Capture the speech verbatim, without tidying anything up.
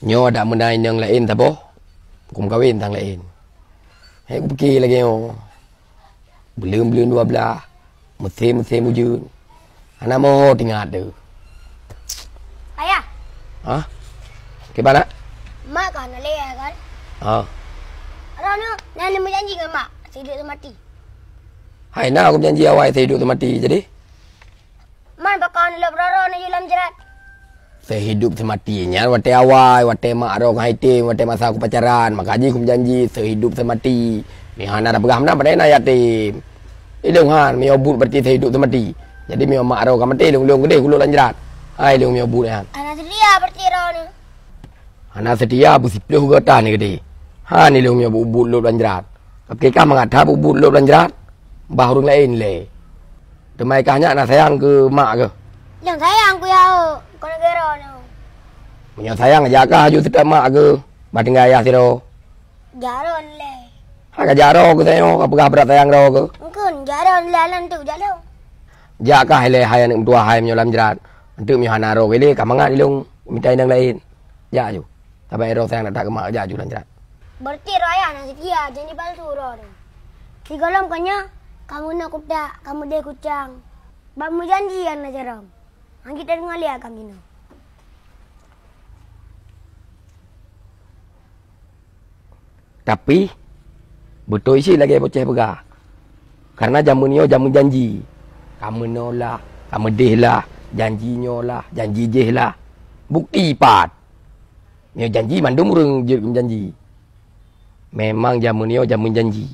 Nyoe adak meunan inong laén saboh, kumeukawen sang laén. Hai kupike lagée nyoe. Buleuen-buleuen dua blaih, musém-musém ujeuen. Hana moho teuingat teuh. Ayah. Hah? Kiban, nak? Mak ka hana lé, ya kan? Ha. Droeneuh na lé meujanji ngon mak, seuhidup seumati. Hai na aku janji awai seuhidup seumati. Jadi? Man pakon lôn roro neuyue lam jrat? Seuhidup seumati nyan watée awai, watée mak droe ka item, watée masa kupacaran, maka jih kumeujanji seuhidup seumati. Meuhana tapeugah meunan padahai na yatim. Ilong han, meunyoe buet berarti seuhidup seumati. Jadi meunyoe mak droe ka maté, ilong-ilong keudeh kulot lam jrat. Hai ilong meunyoe buet nyan. Hana seutia berarti droeneuh. Hana seutia beusiploh geutanyoe keudeh. Han ilong meunyoe buet-buet lop lam jrat. Tapi kah mangat that buet-buet lop lam jrat, bah ureuëng laén lé. Teuma kah nyak na sayang keu mak keuh? Nyang sayang ku ya, oh, kon geuro nyoe. Meunyoe sayang, jak kah aju seutôt mak keuh, bah tinggai ayah sidroe. Jaron lé. Ha ka jak droe keuh sayang, ka peugah brat sayang droe keuh. Engkeun jaron lé alan tu jak lé. Jak kah ilée hai aneuëk meutuah hai meunyoe lam jrat. Enteuk meunyoe hana droe keuh ilée ka mangat ilong mita inong laén. Jak aju. Saban droe sayang that-that keu mak, jak aju lam jrat. Berarti roh ayah na seutia, janji palsu droe nyoe. Sigohlom kon nyoe, kamoe na kutak, kamoe deh kucang. Bak meujanji nyang na jarom. Hana jiteungoe lé agam jinoe. Tapi, beutôi cit lagée Boceh peugah. Kareuna jamén nyoe jamén janji. Ka meunoe lah, ka meudeh lah, janji nyoe lah, janji jéh lah. Bukeuti pat? Meunyoe janji mandum ureuëng jeuet keu meujanji. Memang jamén nyoe jamén janji.